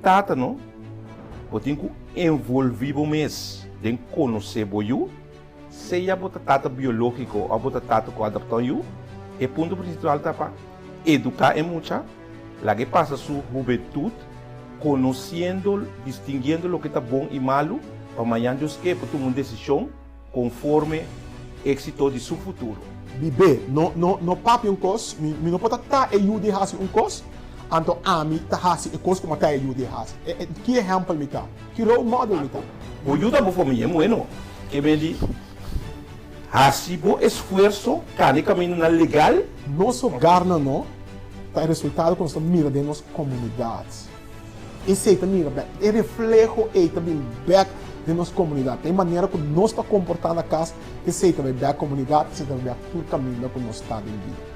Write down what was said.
tata no, bo tin ku envolví bo mes den konosé bo yu, sea bo ta tata biológiko òf bo ta tata ku adoptá un yu, e punto prinsipal ta pa eduká e mucha, laga e pasa su hubentut konosiendo, distinguiendo loke ta bon i malu, pa mañan Dios ke por tuma un desishon konforme éksito di su futuro. Bib'é. No, no, no papia un kos, mi, mi no por ta ta e yu di hasi un kos, anto ami ta hasi e kos ku mi a ta e yu di hasi. E, e, ki ehèmpel mi ta? Ki role model mi ta? Bo yuda bo famia muhé no ke men di hasi bo esfuerso kana e kamindanan legal. Nos hogarnan no ta e resultado ku nos ta mira den nos komunidat. Esei ta mira bek, e refleho ei ta bin bek den nos komunidat. E manera ku nos ta komportá na kas, esei ta bai bek komunidat, esei ta bai bek tur kaminda ku nos ta den bida.